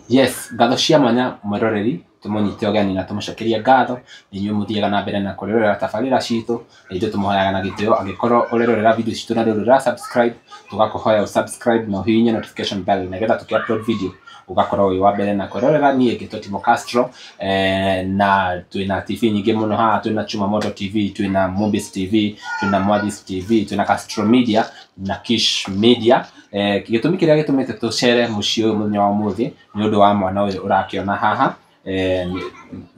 Yes, ngatho cia mwanya mwĩroreri, tũmũnyite ũgeni na tũmũcokerie ngatho nĩ inyuĩ mũthiaga na mbere na kwĩrorera tabarĩra citũ, na ithuĩ tũmũhoyaga na gĩtĩo angĩkorwo ũrerorera video citũ na ndũrĩ ũra subscribe, tũgakũhoya ũ subscribe na ũhihinye notification bell nĩgetha tũkĩ upload video ũgakorwo wĩ wa mbere na kwĩrorera. Niĩ ngĩtwo Timo Castro, na twĩna TV nyingĩ mũno haha, twĩna Chuma Moto TV, twĩna Mombis TV, twĩna Mwathis TV, twĩna Castro Media na Kish Media. Gĩtũmi kĩrĩa gĩtũmĩte tũcere mũciĩ ũyũ mũthenya wa ũmũthĩ nĩ ũndũ wa mwana ũyũ ũrakĩona haha.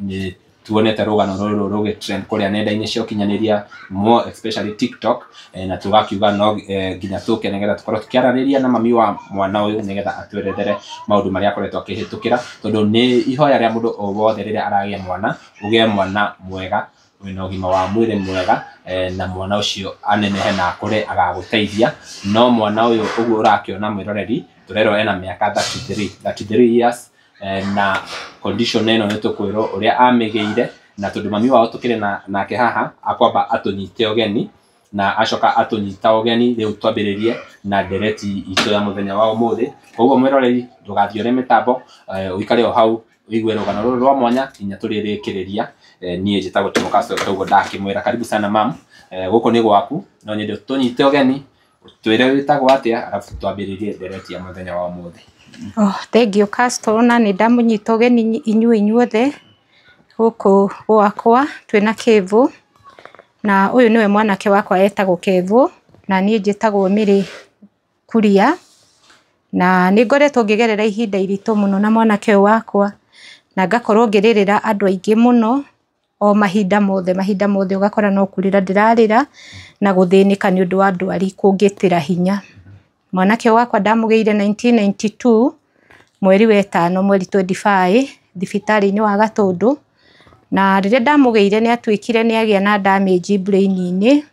Nĩ tuonete rũgano rũrũ rũgĩ trend kũrĩa nenda-inĩ cia ũkinyanĩria, more especially TikTok, na tũgakiuga no nginya tũke nĩgetha tũkorwo tũkĩaranĩria na mami wa mwana ũyũ nĩgetha atwerethere maũndũ marĩa akoretwo akĩhĩtũkĩra, tondũ nĩ ihoya rĩa mũndũ o wothe rĩrĩa aragĩa mwana, ũgĩe mwana mwega wĩna ũgima wa mwĩrĩ mwega, na mwana ũcio anenehe na akũre agagũteithia. No mwana ũyũ ũguo ũrakĩona mwĩroreri, tũrerwo ena mĩaka 33 years, na condition ĩno nĩ tũkwĩrwo ũrĩa amĩgĩire, na tondũ mami wao tũkĩrĩ na nake haha, akwamba atũnyite ũgeni, na acoka atũnyita ũgeni rĩu twambĩrĩrie na ndereti itũ ya mũthenya wa ũmũthĩ. Koguo mwĩroreri, ndũgathiore mĩtambo, ũikare o hau ũigue rũgano rũrũ rwa mwanya nginya tũrĩrĩkĩrĩria. Niĩ njĩtagwo Timo Castro, toguo ndakĩmwĩra. Karibu sana mam, gũkũ nĩ gwaku, no nyende tũnyite ũgeni, twĩre wĩtagwo atĩa, arabu twambĩrĩrie ndereti ya mũthenya wa ũmũthĩ. Oh, thank you Castro, na nĩ ndamũnyita ũgeni inyuĩ inyuothe gũkũ gwakwa twĩna Kevo, na ũyũ nĩwe mwanake wakwa etagwo Kevo, na niĩ njĩtagwo Mary Kuria, na nĩ ngoretwo ngĩgerera ihinda iritũ mũno na mwanake ũyũ wakwa, na ngakorwo ngĩrĩrĩra andũ aingĩ mũno o mahinda mothe, mahinda mothe ũgakora no kũrĩra ndĩrarĩra na gũthĩnĩka nĩ ũndũ wa ndwari kũngĩtĩra hinya. Mwanake ũyũ wakwa ndamũgĩire 1992 mweri wa ĩtano mweri 25 thibitarĩ-inĩ wa Gatũndũ, na rĩrĩa ndamũgĩire nĩ atuĩkire nĩ agĩa na damage brain-inĩ,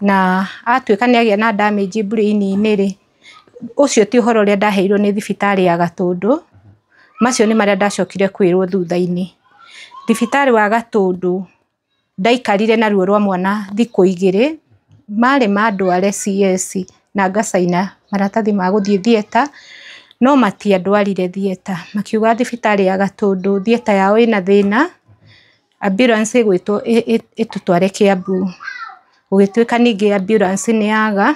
na atuĩka nĩ agĩa na damage brain-inĩ rĩ, ũcio ti ũhoro ũrĩa ndaheirwo nĩ thibitarĩ ya Gatũndũ, macio nĩ marĩa ndacokire kwĩrwo thutha-inĩ. Thibitarĩ wa Gatũndũ ndaikarire na ruo rwa mwana thikũ igĩrĩ, marĩ mandware CS na ngacaina maratathi ma gũthiĩ theatre, no matiandwarire theatre, makiuga thibitarĩ ya Gatũndũ theatre yao ĩna thĩna, ambulance ĩgwĩtwo ĩtũtware Kiambu. Gũgĩtuĩka ningĩ ambulance nĩ yaga,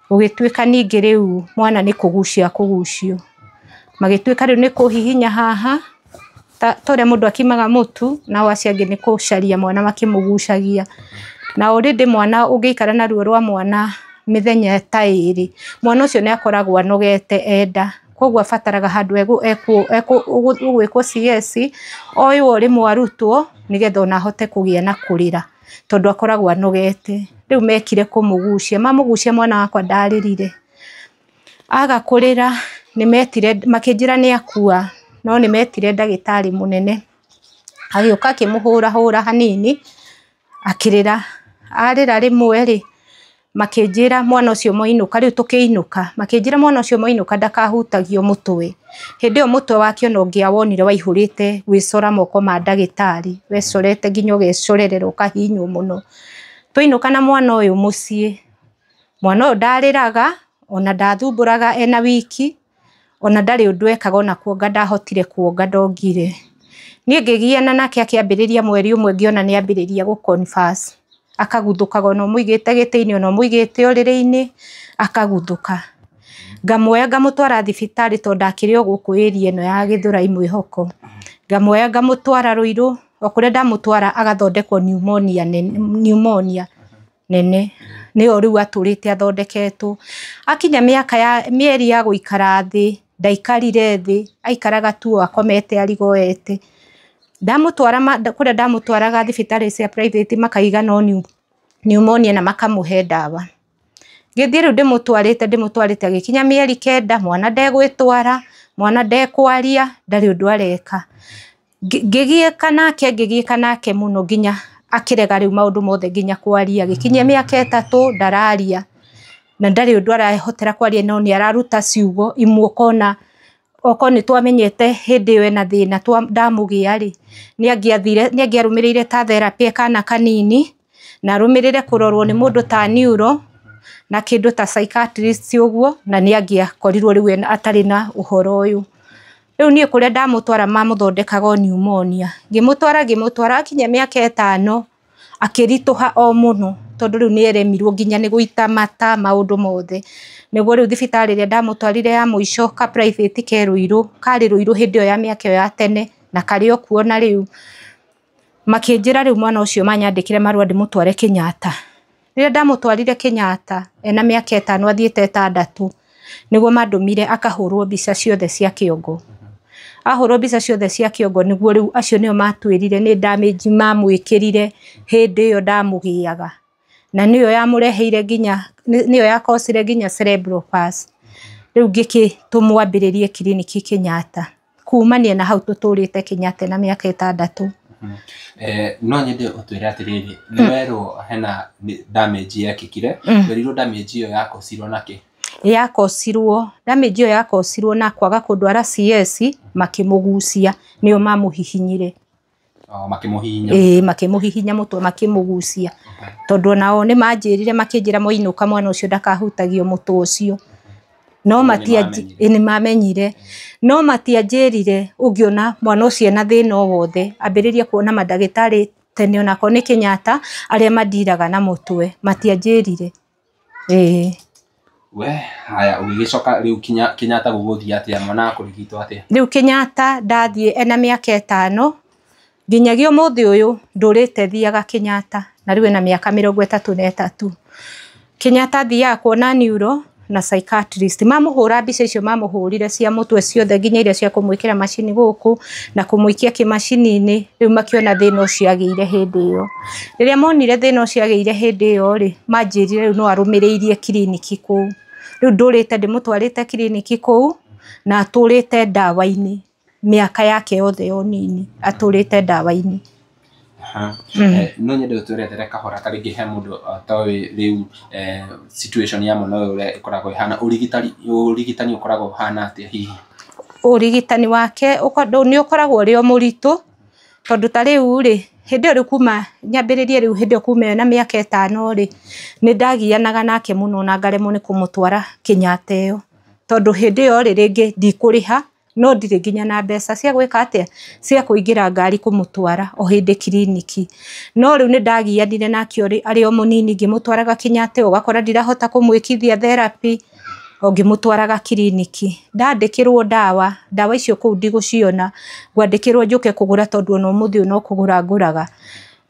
gũgĩtuĩka ningĩ rĩu mwana nĩ kũgucio akũgucio, magĩtuĩka rĩu nĩ kũhihinya haha ta ũrĩa mũndũ akimaga mũtu, nao acio angĩ nĩ kũcaria mwana makĩmũgucagia. Na already mwana ũngĩikara na ruo rwa mwana mĩthenya ta ĩrĩ, mwana ũcio nĩ akoragwo anogete enda, koguo abataraga handũ ũgwĩkwo CS oywo rĩmwe arutwo nĩgetha ona ahote kũgĩa na kũrĩra, tondũ akoragwo anogete. Rĩu mekire kũmũgucia, mamũgucia mwana wakwa ndarĩrire, aga kũrĩra nĩ metire makĩnjĩra nĩ akua, no nĩ metire ndagĩtarĩ mũnene, agĩũka akĩmũhũra hũra hanini akĩrĩra, arĩra rĩmwe rĩ, makĩnjĩra mwana ũcio moinũka, rĩu tũkĩinũka, makĩnjĩra mwana ũcio moinũka ndakahutagio mũtwe. Hĩndĩ ĩyo mũtwe wake ona ũngĩawonire waihũrĩte gwĩcora moko ma ndagĩtarĩ, wecorete nginya ũgecorerera ũkahihinywo mũno. Twainũka na mwana ũyũ mũciĩ, mwana ũyũ ndarĩraga, ona ndathumbũraga ena wiki, ona ndarĩ ũndũ ekaga, ona kuonga ndahotire kuonga ndongire. Niĩ ngĩgiana nake akĩambĩrĩria mweri ũmwe ngĩona nĩ ambĩrĩria gũ converse, akaguthũkaga ona ũmũigĩte gĩtĩ-inĩ ona ũmũigĩte ũrĩrĩ-inĩ akaguthũka. Ngamuoya ngamũtwara thibitarĩ tondũ ndakĩrĩ o gũkũ area ĩno ya Gĩthũrai Mwĩhoko, ngamuoya ngamũtwara Ruiru, o kũrĩa ndamũtwara agathondekwo pneumonia nene, pneumonia nene nĩyo rĩu atũrĩte athondeketwo. Akinya mĩaka ya mĩeri ya gũikara thĩ, ndaikarire thĩ, aikaraga tu o akomete arigoete. Ndamũtwara kũrĩa ndamũtwaraga thibitarĩ cia private makaiga no pneumonia na makamũhe ndawa. Ngĩthiĩ rĩu ndĩmũtwarĩte agĩkinya mĩeri 9, mwana ndegwĩtwara, mwana ndekwaria, ndarĩ ũndũ areka. Ngĩgiĩka nake mũno nginya akĩrega rĩu maũndũ mothe nginya kwaria, agĩkinyia mĩaka 3 ndararia, na ndarĩ ũndũ arahotera kwaria no nĩ araruta ciugo imwe ũkona okorwo nĩ twamenyete hĩndĩ ĩyo ena thĩna ndamũgĩa rĩ, nĩ angĩathire, nĩ angĩarũmĩrĩire ta therapy kana kanini, na arũmĩrĩre kũrorwo nĩ mũndũ ta neuro na kĩndũ ta psychiatrist ũguo, na nĩ angĩakorirwo rĩu atarĩ na ũhoro ũyũ. Rĩu niĩ kũrĩa ndamũtwara mamũthondekaga o pneumonia. Ngĩmũtwara akinya mĩaka 5 akĩritũha o mũno tondũ rĩu nĩeremirwo nginya nĩ gũita mata maũndũ mothe. Nĩguo rĩu thibitarĩ ĩrĩa ndamũtwarire ya mũico ka private ke Ruiru, karĩ Ruiru hĩndĩ ĩyo ya mĩaka ĩyo ya tene na karĩ o kuo na rĩu. Makĩnjĩra rĩu mwana ũcio manyandĩkĩre marũa ndĩmũtware Kenyatta. Rĩrĩa ndamũtwarire Kenyatta ena mĩaka 5 athiĩte 6 nĩguo mandũmire akahũrwo mbica ciothe cia kĩongo. Ahũrwo mbica ciothe cia kĩongo nĩguo rĩu acio nĩo matwĩrire nĩ damage mamwĩkĩrire hĩndĩ ĩyo ndamũgĩaga. Na nĩyo yamũreheire nginya nĩyo yakosire nginya cerebral palsy. Rĩu ngĩkĩtũmwo ambĩrĩrie kiriniki Kenyatta. Kumania na hau tũtũrĩte Kenyatta na mĩaka 6. No nyende ũtwĩre atĩrĩrĩ, nĩ werwo hena damage yekĩkire, werirwo damage ĩyo yakosirwo nakĩ? Yakosirwo, damage ĩyo yakosirwo na kwaga kũndwara CS makĩmũgucia, nĩo mamũhihinyire. Makĩmũhihinya. Ĩĩ, makĩmũhihinya mũtwe makĩmũgucia. Tondũ onao nĩ manjĩrire makĩnjĩra moinũka mwana ũcio ndakahutagio mũtwe ũcio. No nĩ mamenyire. No matianjĩrire ũngĩona mwana ũcio ena thĩna o wothe ambĩrĩrie kuona mandagĩtarĩ tene onakorwo nĩ Kenyatta arĩa mandiraga na mũtwe, matianjĩrire. Ĩĩ. We, haya ũgĩgĩcoka rĩu Kenyatta gũgũthiĩ atĩa, mwana akũrigitwo atĩa? Rĩu Kenyatta ndathiĩ ena mĩaka 5 nginyagia ũmũthĩ ũyũ ndũrĩte thiaga Kenyatta na rĩu ena mĩaka 33. Kenyatta thiaga kuona neuro na psychiatrist. Mamũhũra mbica icio mamũhũrire cia mũtwe ciothe nginya iria cia kũmwĩkĩra macini gũkũ na kũmũikia kĩmacini-inĩ, rĩu makĩona thĩna ũcio agĩire hĩndĩ ĩyo. Rĩrĩa monire thĩna ũcio agĩire hĩndĩ ĩyo rĩ, manjĩrire rĩu no arũmĩrĩirie kiriniki kũu. Rĩu ndũrĩte ndĩmũtwarĩte kiriniki kũu na atũrĩte ndawa-inĩ mĩaka yake yothe ya ũnini atũrĩte ndawa-inĩ. No nyende ũtwerethere kahora ta rĩngĩ he mũndũ atoĩ rĩu situation ya mwana ũyũ ũrĩa ĩkoragwo ĩhana, ũrigitani ũkoragwo ũhana atĩa hihi? Ũrigitani wake nĩ ũkoragwo ũrĩ o mũritũ tondũ ta rĩu rĩ, hĩndĩ ĩyo rĩu kuma nyambĩrĩrie rĩu hĩndĩ ĩyo kuma ena mĩaka 5 rĩ, nĩ ndagianaga nake mũno na ngaremwo nĩ kũmũtwara Kenyatta ĩyo. Tondũ hĩndĩ ĩyo rĩ, rĩngĩ ndikũrĩha no ndirĩ nginya na mbeca cia gwĩka atĩa, cia kũingĩra ngari kũmũtwara o hĩndĩ kiriniki. No rĩu nĩ ndagianire nake arĩ o mũnini ngĩmũtwaraga Kenyatta ĩyo, ũgakora ndirahota kũmwĩkithia therapy o ngĩmũtwaraga kiriniki. Ndandĩkĩrwo ndawa, ndawa icio kũu ndigũciona, ngwandĩkĩrwo njũke kũgũra tondũ ona ũmũthĩ ũyũ no kũgũra ngũraga.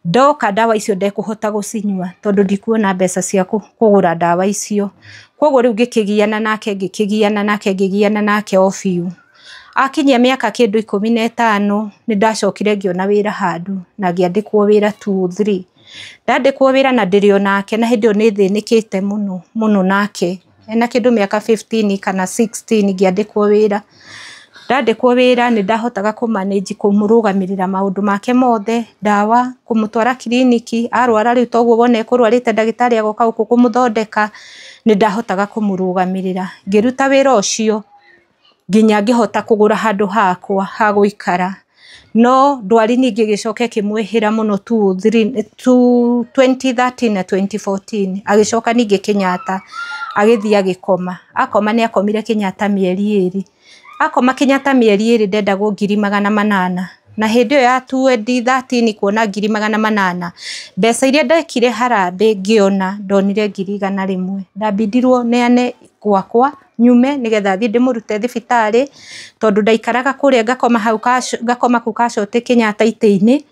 Ndoka ndawa icio ndekũhota gũcinyua tondũ ndikuona mbeca cia kũgũra ndawa icio. Koguo rĩu ngĩkĩgiana nake ngĩkĩgiana nake ngĩgiana nake o biũ. Akinyia mĩaka kĩndũ 15 nĩ ndacokire ngĩona wĩra handũ na ngĩandĩkwo wĩra 2 3. Ndandĩkwo wĩra na ndĩrĩ o nake na hĩndĩ ĩyo nĩ thĩnĩkĩte mũno mũno nake. Ena kĩndũ mĩaka 15 kana 16 ngĩandĩkwo wĩra. Ndandĩkwo wĩra nĩ ndahotaga kũ manage kũmũrũgamĩrĩra maũndũ make mothe, ndawa, kũmũtwara kiriniki, arwara rĩu toguo wona ekũrwarĩte ndagĩtarĩ agoka gũkũ kũmũthondeka, nĩ ndahotaga kũmũrũgamĩrĩra. Ngĩruta wĩra ũcio nginya ngĩhota kũgũra handũ hakwa ha gũikara. No ndwari ningĩ ĩgĩcoka ĩkĩmwĩhĩra mũno 2013 na 2014 agĩcoka ningĩ Kenyatta agĩthiĩ agĩkoma. Akoma nĩ akomire Kenyatta mĩeri 2. Akoma Kenyatta mĩeri 2 ndendagwo 800,000. Na hĩndĩ ĩyo ya 2013 kuona 800,000 mbeca iria ndekire harambĩ ngĩona ndonire 100,000. Ndambindirwo neane gwakwa nyume nĩgetha thiĩ ndĩmũrute thibitarĩ tondũ ndaikaraga kũrĩa ngakoma hau ngakoma kũu Kacoti Kenyatta itĩ-inĩ,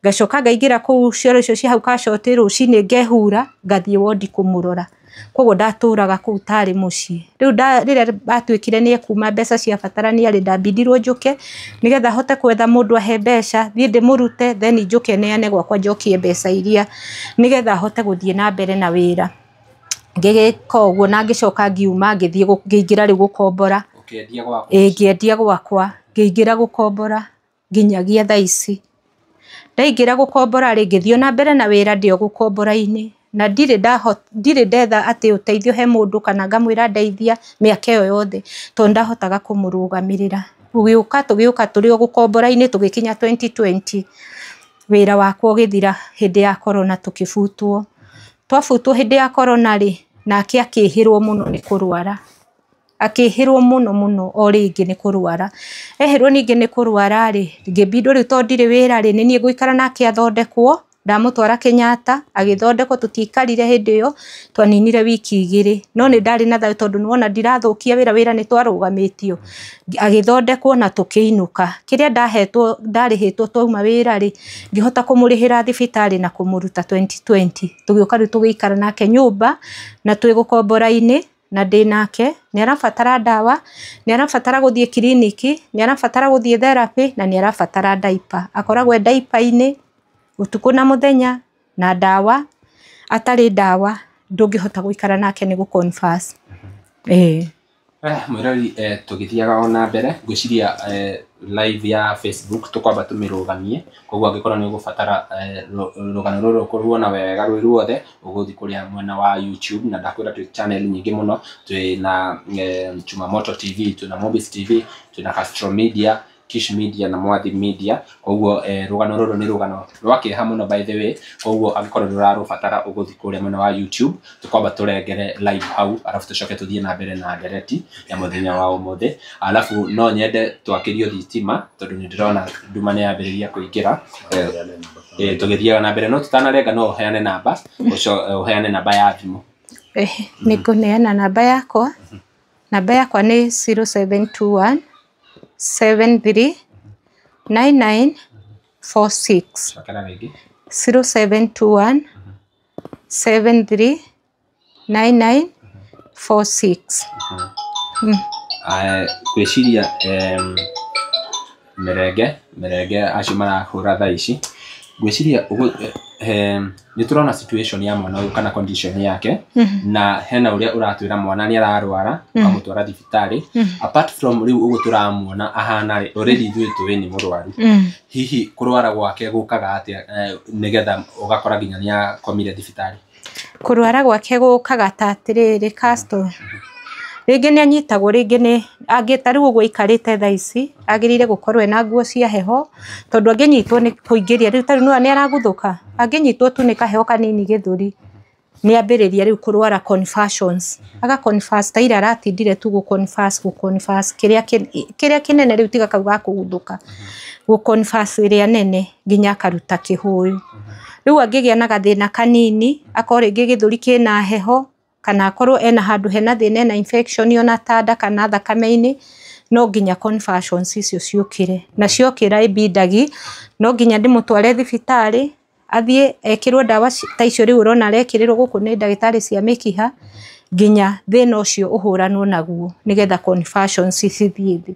ngacoka ngaingĩra kũu cioro icio cia hau Kacoti rũcinĩ ngehura ngathiĩ wondi kũmũrora. Koguo ndatũraga kũu tarĩ mũciĩ. Rĩu rĩrĩa atuĩkire nĩ ekuma mbeca ciabatarania rĩ, ndambindirwo njũke nĩgetha hote gwetha mũndũ ahe mbeca thiĩ ndĩmũrute then njũke neane gwakwa njokie mbeca iria nĩgetha hote gũthiĩ na mbere na wĩra. Ngĩgĩka ũguo na ngĩcoka ngiuma ngĩthiĩ ngĩingĩra rĩu gũkombora. Ũkĩendia gwaku? Ĩĩ ngĩendia gwakwa, ngĩingĩra gũkombora nginyagia thaa ici. Ndaingĩra gũkombora rĩ, ngĩthiĩ na mbere na wĩra ndĩ o gũkombora-inĩ na ndirĩ ndetha atĩ ũteithio he mũndũ kana ngamwĩra ndeithia mĩaka ĩyo yothe tondũ ndahotaga kũmũrũgamĩrĩra. Gũgĩũka tũgĩũka tũrĩ o gũkombora-inĩ tũgĩkinya 2020 wĩra wakwa ũgĩthira hĩndĩ ya corona tũkĩbutwo. Twabutwo hĩndĩ ya corona rĩ, nake akĩhĩrwo mũno nĩ kũrwara. Akĩhĩrwo mũno mũno o rĩngĩ nĩ kũrwara. Ehĩrwo ningĩ nĩ kũrwara rĩ, ngĩbindwo rĩu tondũ ndirĩ wĩra rĩ, nĩ niĩ ngũikara nake athondekwo. Ndamũtwara Kenyatta agĩthondekwo, tũtiaikarire hĩndĩ ĩyo, twaninire wiki 2. No nĩ ndarĩ na thayũ tondũ nĩwona ndirathũkia wĩra, wĩra nĩ twarũgamĩtio. Agĩthondekwo na tũkĩinũka. Kĩrĩa ndahetwo, ndarĩhĩtwo twauma wĩra rĩ, ngĩhota kũmũrĩhĩra thibitarĩ na kũmũruta 2020. Tũgĩũka rĩu tũgĩikara nake nyũmba na twĩ gũkombora-inĩ na ndĩ nake. Nĩ arabatara ndawa, nĩ arabatara gũthiĩ kiriniki, nĩ arabatara gũthiĩ therapy na nĩ arabatara diaper. Akoragwo e diaper-inĩ ũtukũ na mũthenya na ndawa. Atarĩ ndawa ndũngĩhota gũikara nake nĩ gũ-confess. Mwĩrori, tũgĩthiaga ona mbere ngwĩciria live ya Facebook tũkwamba tũmĩrũgamie. Koguo angĩkorwo nĩ ũgũbatara rũgano rũrũ kũruona wega rwĩ ruothe, ũgũthiĩ kũrĩa mwena wa YouTube, na ndakwĩra twĩ channel nyingĩ mũno. Twĩ na Chumamoto TV, twĩ na Mobis TV, twĩ na Castro Media, Kish Media na Mwathi Media. Koguo rũgano rũrũ nĩ rũgano rwa kĩeha mũno by the way. Koguo angĩkorwo nĩ ũrarũbatara ũgũthiĩ kũrĩa mwena wa YouTube, tũkwamba tũrengere live hau, arabu tũcoke tũthiĩ na mbere na ndereti ya mũthenya wa ũmũthĩ. Arabu no nyende twakĩrio thitima tondũ nĩ ndĩrona nduma nĩ yambĩrĩria kũingĩra. Tũgĩthiaga na mbere, no tũtanarenga no ũheane namba, ũheane namba ya thimũ. Nĩ ngũneana namba yakwa. Namba yakwa nĩ 0721 73 99 46. Cokera rĩngĩ. 0721 73 99 46. Ngwĩciria mĩrenge acio marahũra thaa ici, ngwĩciria nĩ tũrona situation ya mwana ũyũ kana condition yake, na hena ũrĩa ũratwĩra mwana nĩ ararwara ũkamũtwara thibitarĩ. Apart from rĩu ũguo tũramuona ahana rĩ, already ithuĩ tũĩ nĩ mũrwaru. Hihi kũrwara gwake gũkaga atĩa nĩgetha ũgakora nginya nĩ akomire thibitarĩ? Kũrwara gwake gũkaga ta atĩrĩrĩ, Castro, rĩngĩ nĩ anyitagwo, rĩngĩ nĩ angĩ ta rĩu ũguo aikarĩte thaa ici agĩrĩire gũkorwo ena nguo cia heho, tondũ angĩnyitwo nĩ kũingĩria rĩu ta rĩu nĩwona nĩ araguthũka, angĩnyitwo tu nĩ kaheho kanini gĩthũri nĩ ambĩrĩria rĩu kũrwara convulsions. Aga converse ta ira aratindire tu gũ converse, gũ converse kĩrĩa kĩnene rĩu tiga kau ga kũguthũka, gũ converse ĩrĩa nene nginya akaruta kĩhũyũ. Rĩu angĩgĩa na gathĩna kanini, akorwo rĩngĩ gĩthũri kĩna heho, kana akorwo ena handũ hena thĩna, ena infection ona ta nda kana thakame-inĩ, no nginya convulsions icio ciũkĩre. Na ciokĩra ĩbindagi no nginya ndĩmũtware thibitarĩ athiĩ ekĩrwo ndawa ta icio rĩu ũrona arekĩrĩrwo gũkũ nĩ ndagĩtarĩ cia mĩkiha, nginya thĩna ũcio ũhũranwo naguo nĩgetha convulsions cithiĩ thĩ,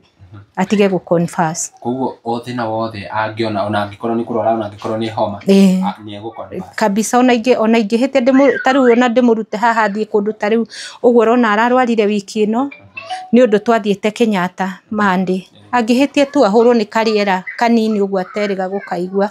atige gũ converse. Koguo o thĩna wothe angĩona, ona angĩkorwo nĩ kũrwara, ona angĩkorwo nĩ homa, nĩ egũ converse. Kabisa. Ona ingĩ ona ingĩhĩtia ta rĩu ona ndĩmũrute haha thiĩ kũndũ ta rĩu ũguo ũrona ararwarire wiki ĩno nĩ ũndũ twathiĩte Kenyatta Monday, angĩhĩtia tu ahũrwo nĩ karĩera kanini ũguo aterĩga gũkaigua,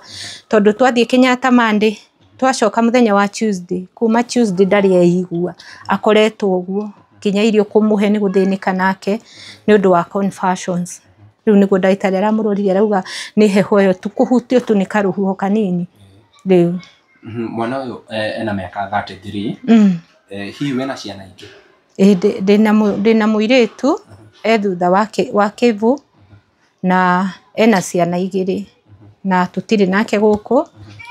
tondũ twathiĩ Kenyatta Monday, twacoka mũthenya wa Tuesday, kuma Tuesday ndarĩ eigua, akoretwo ũguo nginya irio kũmũhe nĩ gũthĩnĩka nake nĩ ũndũ wa convulsions. Rĩu nĩguo ndagĩtarĩ aramũrorire arauga nĩ heho ĩyo tu, kũhutio tu nĩ karũhuho kanini rĩu. Mwana ũyũ ena mĩaka 33. Hihi wĩna ciana ingĩ? Ĩĩ, ndĩna mũirĩtu e thutha wa Kĩvu na ena ciana 2, na tũtirĩ nake gũkũ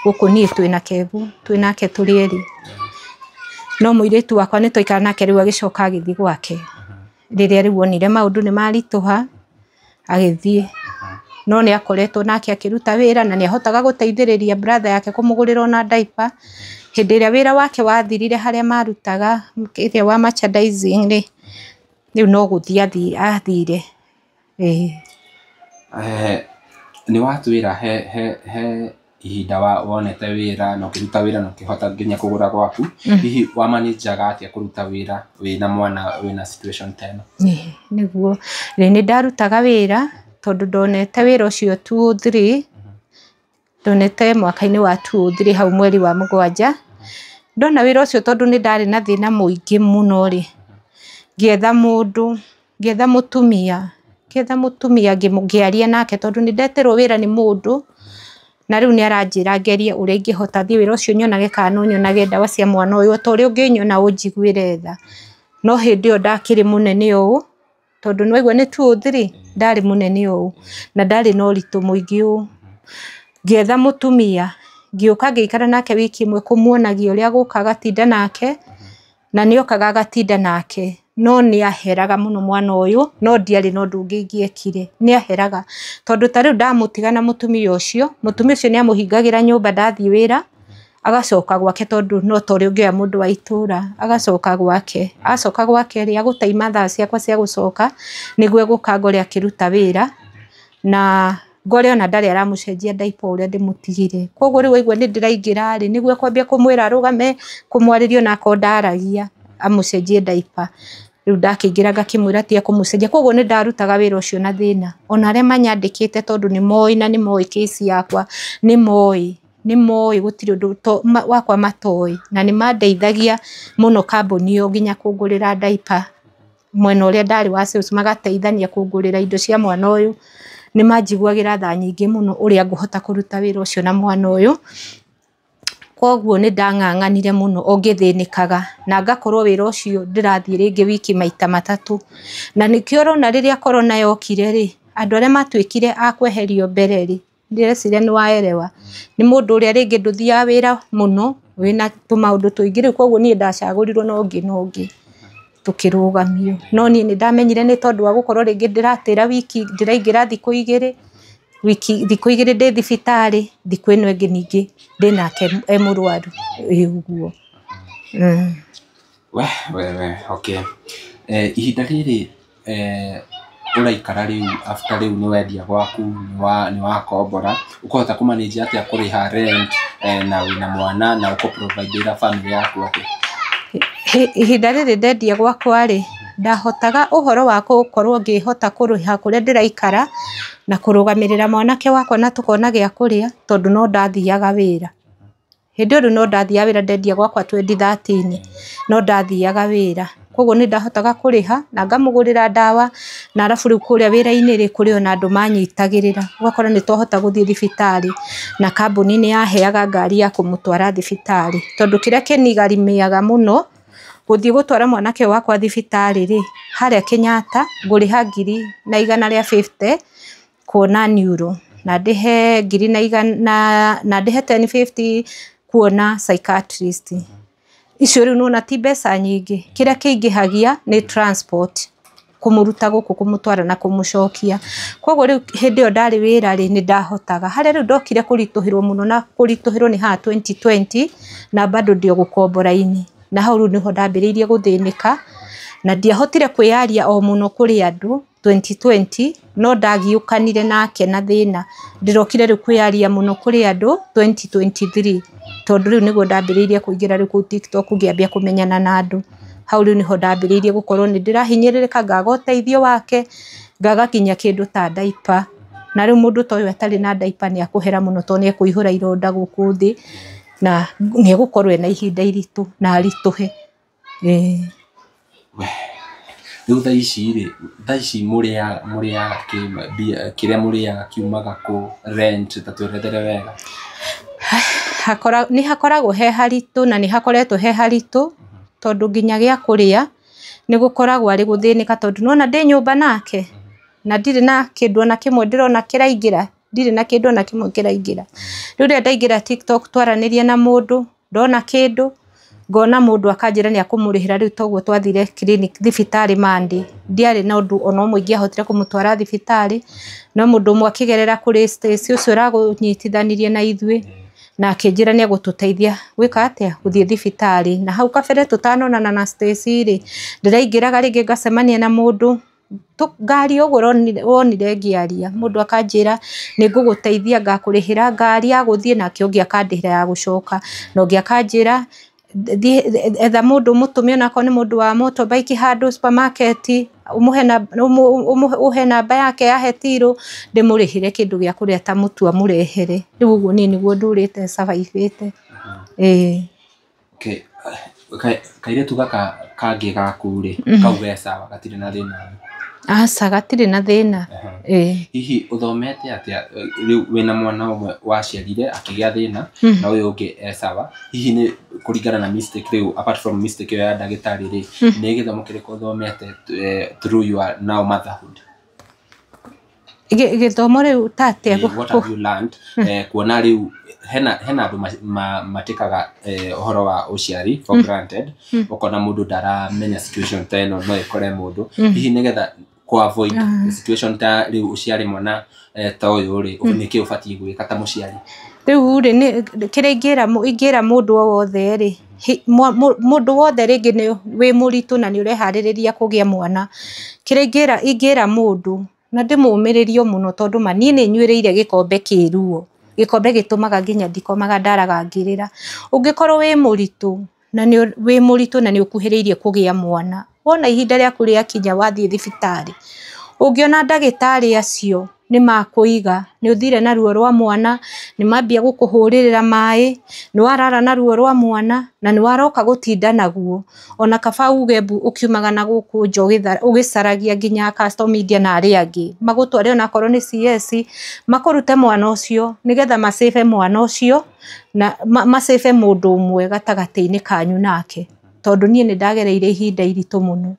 gũkũ. Niĩ twĩna Kevu, twĩ nake tũrĩ erĩ, no mũirĩtu wakwa nĩ twaikara nake rĩu agĩcoka agĩthiĩ gwake rĩrĩa rĩu onire maũndũ nĩ maritũha agĩthiĩ. No nĩ akoretwo nake akĩruta wĩra na nĩ ahotaga gũteithĩrĩria brother yake kũmũgũrĩra ona diaper. Hĩndĩ ĩrĩa wĩra wake wathirire harĩa marutaga ĩrĩa wa merchandising rĩ, rĩu no gũthiĩ athire. Ĩĩ. Nĩ watwĩra he ihinda wonete wĩra na ũkĩruta wĩra na ũkĩhota nginya kũgũra gwaku. Hihi wamanajaga atĩa kũruta wĩra wĩna mwana wĩna situation ta ĩno? Nĩguo nĩ ndarutaga wĩra tondũ ndonete wĩra ũcio 2003, ndonete mwaka-inĩ wa 2003 hau mweri wa 7. Ndona wĩra ũcio, tondũ nĩ ndarĩ na thĩna mũingĩ mũno rĩ, ngĩetha mũndũ, ngĩetha mũtumia ngĩaria nake, tondũ nĩ ndetĩrwo wĩra nĩ mũndũ na rĩu nĩ aranjĩra ngerie ũrĩa ingĩhota thiĩ wĩra ũcio nyonage kana no nyonage ndawa cia mwana ũyũ, ta ũrĩa ũngĩnyona ũnjiguĩre tha. No hĩndĩ ĩyo ndakĩrĩ mũnene ũũ. Tondũ nĩwaigua nĩ 203 ndarĩ mũnene ũũ na ndarĩ na ũritũ mũingĩ ũũ. Ngĩetha mũtumia, ngĩũka ngĩikara nake wiki ĩmwe kũmuonagia ũrĩa gũka agatinda nake, na nĩokaga agatinda nake, no nĩaheraga mũno mwana ũyũ, no ndiarĩ na ũndũ ũngĩ ingĩekire, nĩaheraga. Tondũ ta rĩu ndamũtiga na mũtumia ũcio nĩamũhingagĩra nyũmba ndathiĩ wĩra, agacoka gwake tondũ no ta ũrĩa ũngĩoya mũndũ wa itũra, agacoka gwake. Acoka gwake rĩ, agũtaima thaa ciakwa cia gũcoka, nĩguo egũka ngore akĩruta wĩra, na ngore ona ndarĩ aramũcenjia diaper ũrĩa ndĩmũtigire. Koguo rĩu waigua nĩ ndĩraingĩra rĩ, nĩguo ekwambia kũmwĩra arũgame, kũmwarĩria ona akorwo ndaragia, amũcenjie diaper. Rĩu ndakĩingĩra ngakĩmwĩra tiga kũmũcenjia. Koguo nĩ ndarutaga wĩra ũcio na thĩna. Ona arĩa manyandĩkĩte tondũ nĩ moĩ na nĩ moĩ case yakwa, nĩ moĩ gũtirĩ ũndũ wakwa matoĩ, na nĩ mandeithagia mũno kambuni ĩyo nginya kũngũrĩra diaper. Mwena ũrĩa ndarĩ wa sales magateithania kũngũrĩra indo cia mwana ũyũ. Nĩ manjiguagĩra tha nyingĩ mũno ũrĩa ngũhota kũruta wĩra ũcio na mwana ũyũ. Koguo nĩ ndang'ang'anire mũno o ngĩthĩnĩkaga, na ngakorwo wĩra ũcio ndĩrathiĩ rĩngĩ wiki maita matatũ. Na nĩkĩo ũrona rĩrĩa corona yokire rĩ, andũ arĩa matuĩkire a kweherio mbere rĩ, ndĩreciria nĩ waerewa, nĩ mũndũ ũrĩa rĩngĩ ndũthiaga wĩra mũno, wĩna tũmaũndũ tũingĩ rĩu, koguo niĩ ndacagũrirwo na ũngĩ na ũngĩ tũkĩrũgamio. No niĩ nĩ ndamenyire nĩ tondũ wa gũkorwo rĩngĩ ndĩratĩra wiki, ndĩraingĩra thikũ igĩrĩ, wiki thikũ igĩrĩ ndĩ thibitarĩ, thikũ ĩno ĩngĩ ningĩ ndĩnake e mũrwaru, ĩ ũguo. We we okay. Ihinda rĩrĩ ũraikara rĩu after rĩu nĩ wendia gwaku, nĩ wakombora, ũkũhota kũmanage atĩa kũrĩha rent na wĩna mwana na ũkũ-provide-ĩra family yaku atĩa? Ihinda rĩrĩ ndendia gwakwa rĩ, ndahotaga ũhoro wa gũkorwo ngĩhota kũrĩha kũrĩa ndĩraikara na kũrũgamĩrĩra mwanake wakwa na tũkona gĩa kũrĩa, tondũ no ndathiaga wĩra. Hĩndĩ ĩyo rĩu no ndathiaga wĩra, ndendia gwakwa 2013 no ndathiaga wĩra. Koguo nĩ ndahotaga kũrĩha na ngamũgũrĩra ndawa, na arabu rĩu kũrĩa wĩra-inĩ rĩ, kũrĩ ona andũ manyitagĩrĩra, ũgakora nĩ twahota gũthiĩ thibitarĩ, na kambuni nĩ yaheaga ngari ya kũmũtwara thibitarĩ. Tondũ kĩrĩa kĩnigarimiaga mũno gũthiĩ gũtwara mwanake wakwa thibitarĩ rĩ, harĩa Kenyatta ngũrĩha 1,150 kuona neuro, na ndĩhe ngiri na igana, na ndĩhe 1050 kuona psychiatrist. Icio rĩu nĩwona ti mbeca nyingĩ. Kĩrĩa kĩingĩhagia nĩ transport, kũmũruta gũkũ kũmũtwara na kũmũcokia. Koguo rĩu hĩndĩ ĩyo ndarĩ wĩra rĩ, nĩ ndahotaga. Harĩa rĩu ndokire kũritũhĩrwo mũno na kũritũhĩrwo nĩ haha 2020, na bado ndĩ o gũkombora-inĩ. Na hau rĩu nĩho ndambĩrĩirie gũthĩnĩka, na ndiahotire kwĩyaria o mũno kũrĩ andũ 2020, no ndagiũkanire nake na thĩna. Ndĩrokire rĩu kwĩyaria mũno kũrĩ andũ 2023, tondũ rĩu nĩguo ndambĩrĩirie kũingĩra rĩu kũu TikTok ngĩambia kũmenyana na andũ. Hau rĩu nĩho ndambĩrĩirie gũkorwo nĩ ndĩrahinyĩrĩrĩka, ngaga ũteithio wake, ngaga nginya kĩndũ ta diaper. Na rĩu mũndũ ta ũyũ atarĩ na diaper nĩ akũhera mũno tondũ nĩ ekũihũra ironda gũkũ thĩ, na nĩ egũkorwo ena ihinda iritũ na aritũhe. Rĩu thaa ici rĩ, thaa ici mũrĩaga kĩrĩa mũrĩaga kiumaga kũ, rent, ta twerethere wega. Nĩ hakoragwo he haritũ na nĩ hakoretwo he haritũ, tondũ nginya gĩa kũrĩa nĩ gũkoragwo arĩ gũthĩnĩka, tondũ nĩwona ndĩ nyũmba nake na ndirĩ na kĩndũ ona kĩmwe ndĩrona kĩraingĩra, ndirĩ na kĩndũ ona kĩmwe kĩraingĩra. Rĩu rĩrĩa ndaingĩra TikTok twaranĩria na mũndũ, ndona kĩndũ, ngona mũndũ akanjĩra nĩ akũmũrĩhĩra, rĩu toguo twathire clinic thibitarĩ Monday, ndiarĩ na ũndũ ona ũmwe ingĩahotire kũmũtwara thibitarĩ, no mũndũ ũmwe akĩgerera kũrĩ Stacy ũcio ũragũnyitithanirie na ithuĩ, na akĩnjĩra nĩ egũtũteithia gwĩka atĩa, gũthiĩ thibitarĩ. Na hau kabere tũtanonana na Stacy rĩ, ndĩraingĩraga rĩngĩ ngacemania na mũndũ, ngari ũguo wonire ngĩaria, mũndũ akanjĩra nĩ ngũgũteithia, ngakũrĩhĩra ngari ya gũthiĩ, nake ũngĩ akandĩhĩra ya gũcoka, na ũngĩ akanjĩra etha mũndũ ũmũtũme onakorwo nĩ mũndũ wa motorbike handũ supermarket, ũhe namba yake ya hetiro, ndĩmũrĩhĩre kĩndũ gĩa kũrĩa ta mũtu amũrehere. Rĩu ũguo niĩ nĩguo ndũrĩte survive-ĩte. Okay. Kairĩtu gaka kangĩ gaku rĩ, kau ge sawa, gatirĩ na thĩna? Aca, gatirĩ na thĩna. Ĩĩ. Hihi ũthomete atĩa rĩu wĩna mwana ũmwe waciarire akĩgĩa thĩna na ũyũ ũngĩ e sawa? Hihi nĩ kũringana na mistake rĩu, apart from mistake ĩyo ya ndagĩtarĩ rĩ, nĩ gĩthomo kĩrĩkũ ũthomete through your now motherhood? Gĩthomo rĩu ta atĩa? What have you learned? Kuona rĩu hena andũ matĩkaga ũhoro wa ũciari for granted, ũkona mũndũ ndaramenya situation ta ĩno no ĩkore mũndũ. Hihi nĩgetha ku avoid situation ta rĩu ũciare mwana ta ũyũ rĩ, nĩkĩ ũbatiĩ gwĩka ta mũciari? Rĩu rĩ, nĩ kĩrĩa ingĩra mũndũ o wothe rĩ, mũndũ wothe rĩngĩ nĩ wĩ mũritũ na nĩ ũreharĩrĩria kũgĩa mwana, kĩrĩa ingĩra mũndũ na ndĩmũmĩrĩrie mũno, tondũ ma niĩ nĩ nyuĩrĩire gĩkombe kĩ ruo, gĩkombe gĩtũmaga nginya ndikomaga, ndaraga ngĩrĩra. Ũngĩkorwo wĩ mũritũ na nĩ wĩ mũritũ na nĩ ũkuhĩrĩirie kũgĩa mwana, wona ihinda rĩaku rĩakinya wathiĩ thibitarĩ, ũngĩona ndagĩtarĩ acio nĩ makũiga, nĩ ũthire na ruo rwa mwana, nĩ mambia gũkũhũrĩrĩra maĩ, nĩ warara na ruo rwa mwana na nĩ waroka gũtinda naguo, ona kaba uge mbu ũkiumaga na gũkũ nja ũgĩcaragia nginya Castle Media na arĩa angĩ magũtware onakorwo nĩ CS, makũrute mwana ũcio nĩgetha macĩbe mwana ũcio na macĩbe mũndũ ũmwe gatagatĩ-inĩ kanyu nake, tondũ niĩ nĩ ndagereire ihinda iritũ mũno.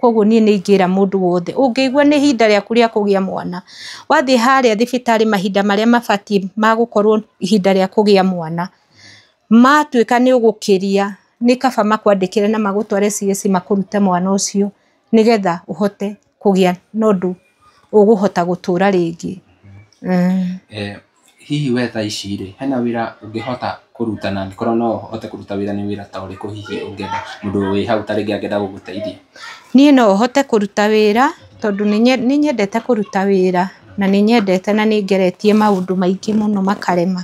Koguo niĩ nĩ ingĩra mũndũ wothe ũngĩigua nĩ ihinda rĩaku rĩa kũgĩa mwana, wathiĩ harĩa thibitarĩ mahinda marĩa mabatiĩ ma gũkorwo ihinda rĩa kũgĩa mwana matuĩka nĩ ũgũkĩria, nĩ kaba makwandĩkĩre na magũtware CS makũrute mwana ũcio nĩgetha ũhote kũgĩa na ũndũ ũgũhota gũtũra rĩngĩ. Hihi we thaa ici rĩ, hena wĩra ũngĩhota kũruta, na angĩkorwo no ũhote kũruta wĩra nĩ wĩra ta ũrĩkũ hihi ũngĩenda mũndũ wĩ hau ta rĩngĩ angĩenda gũgũteithia? Niĩ no hote kũruta wĩra tondũ nĩ nyendete kũruta wĩra na nĩ nyendete na nĩ ngeretie maũndũ maingĩ mũno makarema.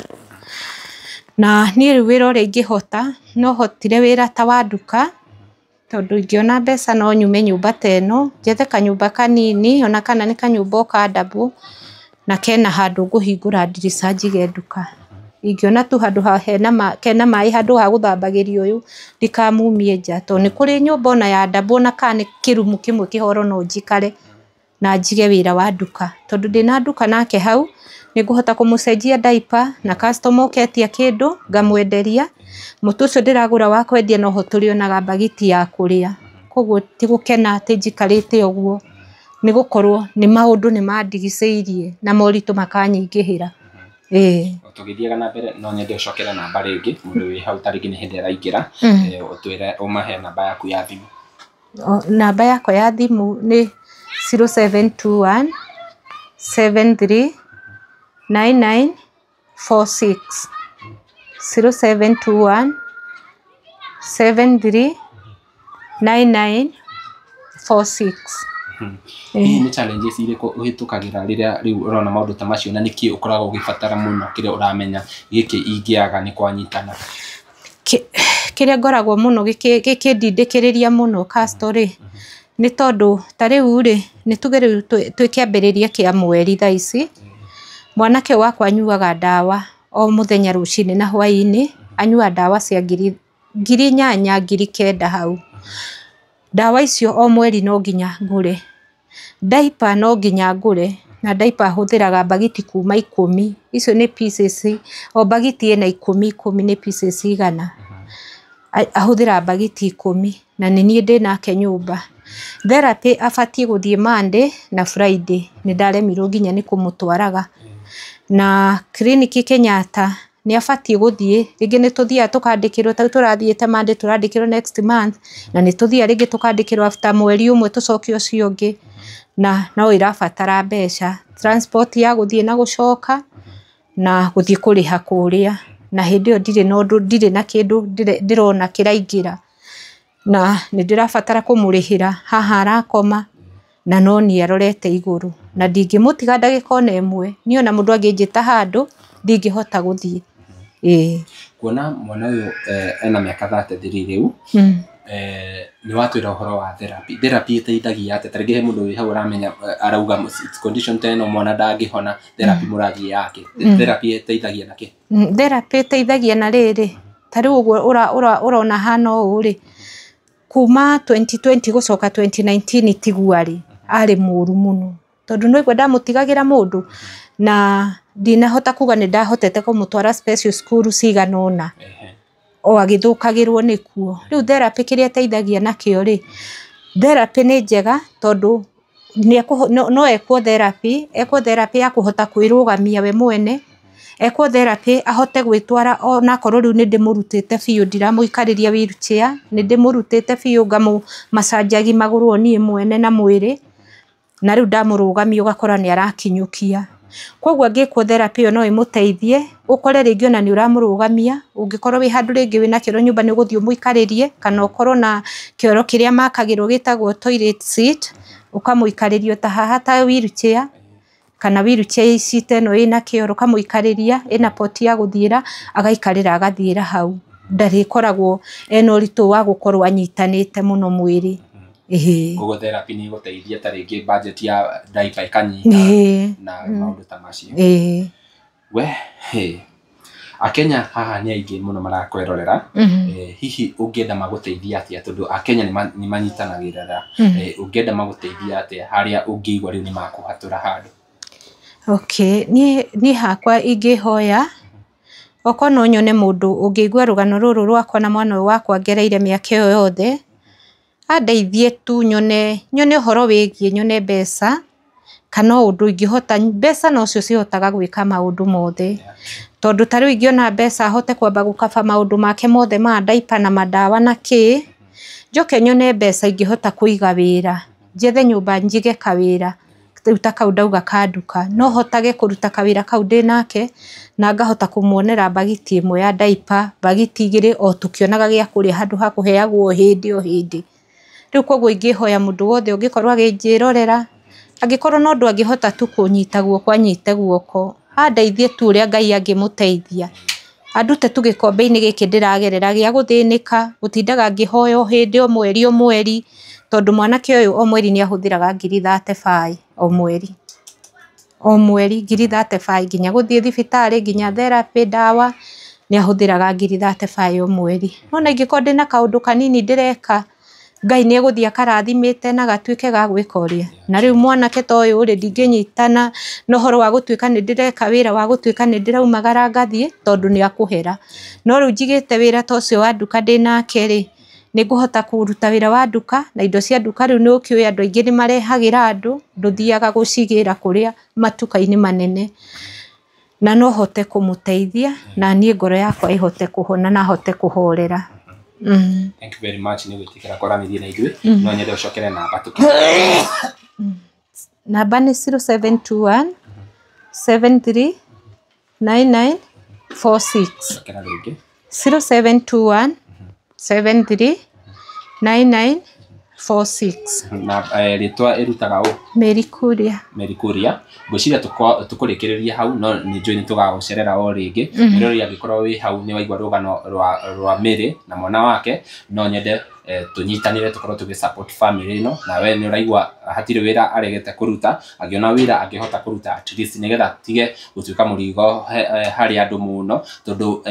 Na niĩ rĩu wĩra ũrĩa ingĩhota, no hotire wĩra ta wa nduka, tondũ ingĩona mbeca no nyume nyũmba ta ĩno, njethe kanyũmba kanini ona kana nĩ kanyũmba o ka double, na kena handũ ngũhingũra ndirica njige nduka. Ingĩona tu handũ kena maĩ handũ ha gũthambagĩria ũyũ, ndikamumie nja, tondũ nĩ kũrĩ nyũmba ona ya double ona kana nĩ kĩrumu kĩmwe kĩhoro no njikare na njige wĩra wa nduka, tondũ ndĩna nduka nake hau nĩ ngũhota kũmũcenjia diaper na customer ũketia kĩndũ ngamwenderia, mũtu ũcio ndĩragũra wa kwendia noho tũrĩonaga mbagiti ya kũrĩa. Koguo ti gũkena atĩ njikarĩte ũguo, nĩ gũkorwo nĩ maũndũ nĩ mandigicĩirie na moritũ makanyingĩhĩra. Ĩĩ. Tũgĩthiaga na mbere no nyende ũcokere namba rĩngĩ, mũndũ wĩ hau ta rĩngĩ nĩ hĩndĩ araingĩra, ũtwĩre ũmahe namba yaku ya thimũ. Namba yakwa ya thimũ nĩ 0721 73 99 46, 0721 73 99 46. Hihi nĩ challenges irĩkũ ũhĩtũkagĩra rĩrĩa rĩu ũrona maũndũ ta macio, na nĩkĩ ũkoragwo ũgĩbatara mũno kĩrĩa ũramenya gĩkĩ ingĩaga nĩ kwanyitana? Kĩrĩa ngoragwo mũno gĩkĩndindĩkĩrĩria mũno Casto rĩ, nĩ tondũ ta rĩu rĩ, nĩ tuge rĩu twĩ kĩambĩrĩria kĩa mweri thaa ici, mwanake wakwa anyuaga ndawa o mũthenya rũcinĩ na hwaĩ-inĩ, anyuaga ndawa cia 8,000 9,000 hau. Ndawa icio o mweri no nginya ngũre. Diaper no nginya ngũre, na diaper hũthĩraga mbagiti kuma 10, icio nĩ pieces, o mbagiti ĩna 10 10 nĩ pieces 100. Ahũthĩraga mbagiti 10 na nĩ niĩ ndĩnake nyũmba. Therapy abatiĩ gũthiĩ Monday na Friday, nĩ ndaremirwo nginya nĩ kũmũtwaraga. Na kiriniki Kenyatta nĩ abatiĩ gũthiĩ, rĩngĩ nĩ tũthiaga tũkandĩkĩrwo, ta rĩu tũrathiĩte Monday tũrandĩkĩrwo next month, na nĩ tũthiaga rĩngĩ tũkandĩkĩrwo after mweri ũmwe tũcoke ũcio ũngĩ, na no ĩrabatara mbeca, transport ya gũthiĩ na gũcoka na gũthiĩ kũrĩha kũrĩa, na hĩndĩ ĩyo ndirĩ na ũndũ, ndirĩ na kĩndũ ndĩrona kĩraingĩra, na nĩ ndĩrabatara kũmũrĩhĩra haha arakoma, na no niĩ arorete igũrũ, na ndingĩmũtiga ndagĩka ona ĩmwe, niĩ ona mũndũ angĩnjĩta handũ ndingĩhota gũthiĩ. Ĩĩ. Kuona mwana ũyũ ena mĩaka 33 rĩu, nĩ watwĩra ũhoro wa therapy. Therapy ĩteithagia atĩa? Ta rĩngĩ he mũndũ wĩ hau ũramenya arauga condition ta ĩno mwana ndangĩhona, therapy mũrathiĩ yake. Therapy ĩteithagia na kĩ? Therapy ĩteithagia na rĩrĩ, ta rĩu ũguo ũrona hana ũũ rĩ, kuma 2020 gũcoka 2019 tiguo arĩ. Arĩ mũru mũno tondũ no igua ndamũtigagĩra mũndũ na ndinahota kuga nĩ ndahotete kũmũtwara special school cigana ũna o agĩthũkagĩrwo nĩkuo. Rĩu therapy kĩrĩa ĩteithagia nakĩo rĩ, therapy nĩ njega tondũ no ekwo therapy, ekwo therapy ya kũhota kwĩrũgamia we mwene, ekwo therapy ahote gwĩtwara onakorwo rĩu nĩ ndĩmũrutĩte biũ ndiramũikarĩria wheelchair, nĩ ndĩmũrutĩte biũ ngamũmacanjagi magũrũ o niĩ mwene na mwĩrĩ, na rĩu ndamũrũgamia ũgakora nĩ arakinyũkia. Koguo angĩkwo therapy ĩyo no ĩmũteithie, ũkore rĩngĩ ona nĩ ũramũrũgamia, ũngĩkorwo wĩ handũ rĩngĩ wĩna kĩoro nyũmba nĩ ũgũthiĩ ũmũikarĩrie, kana ũkorwo na kĩoro kĩrĩa makagĩrwo gĩtagwo toilet seat, ũkamũikarĩria ta haha ta wheelchair, kana wheelchair seat ĩno ĩna kĩoro ũkamũikarĩria, ĩna poti ya gũthiĩra, agaikarĩra agathiĩra hau. Ndarĩkoragwo ena ũritũ wa gũkorwo anyitanĩte mũno mwĩrĩ. Ĩhĩ. Koguo therapy nĩ ĩgũteithia ta rĩngĩ budget ya diaper ĩkanyiha na maũndũ ta macio. Ĩĩ. We he Akenya haha nĩ aingĩ mũno marakwĩrorera. Hihi ũngĩenda magũteithia atĩa tondũ Akenya nĩ manyitanagĩrĩra, ũngĩenda magũteithia atĩa harĩa ũngĩigua rĩu nĩ makũhatũra handũ? Okay, niĩ hakwa ingĩhoya okorwo no nyone mũndũ ũngĩigua rũgano rũrũ rwakwa na mwana ũyũ wakwa ngereire mĩaka ĩyo yothe, andeithie tu nyone ũhoro wĩgiĩ nyone mbeca kana o ũndũ ingĩhota. Mbeca nocio cihotaga gwĩka maũndũ mothe, tondũ ta rĩu ingĩona mbeca hote kwamba gũkaba maũndũ make mothe ma diaper na mandawa na kĩ, njoke nyone mbeca ingĩhota kũiga wĩra, njethe nyũmba njige kawĩra rĩu ta kau ndauga ka nduka, no hotage kũruta kawĩra kau ndĩnake na ngahota kũmuonera mbagiti ĩmwe ya diaper, mbagiti igĩrĩ o tũkĩonaga gĩa kũrĩa handũ ha kũheagwo o hĩndĩ o hĩndĩ. Rĩu koguo ingĩhoya mũndũ wothe ũngĩkorwo akĩnjĩrorera, angĩkorwo no ũndũ angĩhota tu kũnyita guoko anyite guoko, andeithie tu ũrĩa Ngai angĩmũteithia, andute tu gĩkombe-inĩ gĩkĩ ndĩragerera gĩa gũthĩnĩka, gũtindaga ngĩhoya o hĩndĩ o mweri o mweri, tondũ mwanake ũyũ o mweri nĩ ahũthĩraga ngiri 35 o mweri, o mweri ngiri 35 nginya gũthiĩ thibitarĩ, nginya therapy, ndawa nĩ ahũthĩraga ngiri 35 o mweri. Nona ingĩkorwo ndĩna kaũndũ kanini ndĩreka, Ngai nĩ egũthiĩ akarathimĩte na gatuĩke ga gwĩka ũrĩa. Na rĩu mwanake ta ũyũ rĩ, ndingĩnyitana na ũhoro wa gũtuĩka nĩ ndĩreka wĩra wa gũtuĩka nĩ ndĩraumagara ngathiĩ, tondũ nĩ akũhera. No rĩu njigĩte wĩra ta ũcio wa nduka ndĩnake rĩ, nĩ ngũhota kũruta wĩra wa nduka na indo cia nduka rĩu nĩ ũkĩũĩ andũ aingĩ nĩ marehagĩra andũ, ndũthiaga gũcigĩra kũrĩa matuka-inĩ manene, na no hote kũmũteithia na niĩ ngoro yakwa ĩhote kũhona na hote kũhorera. Thank you very much nĩ gwĩtĩkĩra kwaranĩria na ithuĩ. No nyende ũcokere namba tũkĩ. Namba nĩ 0721 73 99 46. Cokera rĩngĩ. 0721 73 99 46. Na rĩtwa ĩrutaga ũ? Mary Kuria. Mary Kuria. Ngwĩciria tũkũrĩkĩrĩria hau, no nĩ njũĩ nĩ tũgagũcerera o rĩngĩ. Mwĩroreri angĩkorwo wĩ hau nĩ waigua rũgano rwa Mary na mwana wake, no nyende tũnyitanĩre tũkorwo tũgĩ support family ĩno, na we nĩ ũraigua hatirĩ wĩra aregete kũruta, angĩona wĩra angĩhota kũruta at least nĩgetha atige gũtuĩka mũrigo harĩ andũ mũno, tondũ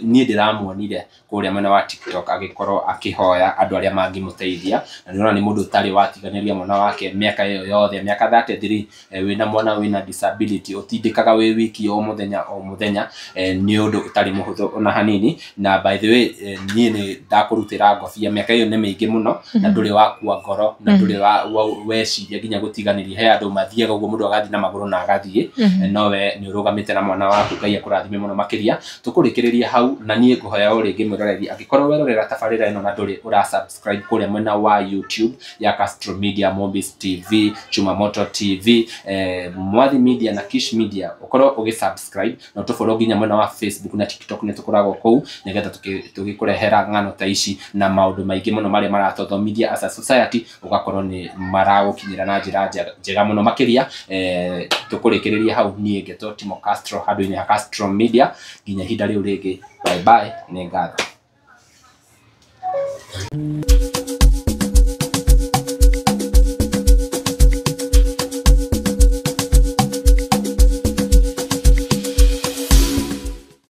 niĩ ndĩramuonire kũrĩa mwena wa TikTok agĩkorwo akĩhoya andũ arĩa mangĩmũteithia, na nĩ ũrona nĩ mũndũ ũtarĩ watiganĩria mwana wake mĩaka ĩyo yothe, mĩaka 33, wĩna mwana wĩna disability ũtindĩkaga wĩ wiki o mũthenya o mũthenya, nĩ ũndũ ũtarĩ mũhũthũ ona hanini. Na by the way, niĩ nĩ ndakũrutĩra ngobia, mĩaka ĩyo nĩ mĩingĩ mũno na ndũrĩ wakua ngoro na ndũrĩ weciria nginya gũtiganĩria. He andũ mathiaga ũguo mũndũ agathiĩ na magũrũ na agathiĩ, no we nĩ ũrũgamĩte na mwana waku. Ngai akũrathime mũno makĩria. Tũkũrĩkĩrĩria hau, na niĩ ngũhoya o rĩngĩ mwĩroreri, angĩkorwo werorera tabarĩra ĩno na ndũrĩ ũra subscribe kũrĩa mwena wa YouTube ya Castro Media, Mobis TV, Chumamoto TV, Mwathi Media na Kish Media, ũkorwo ũgĩ subscribe na ũtũfollow nginya mwena wa Facebook na TikTok, nĩ tũkoragwo kũu nĩgetha tũgĩkũrehera ng'ano ta ici na maũndũ maingĩ mũno marĩa maratũthomithia as a society, ũgakorwo nĩ maragũkinyĩra na njĩra njega mũno makĩria. Tũkũrĩkĩrĩria hau, niĩ ngetwo Timo Castro handũ-inĩ ha Castro Media, nginya ihinda rĩu rĩngĩ, bye bye, nĩ ngatho.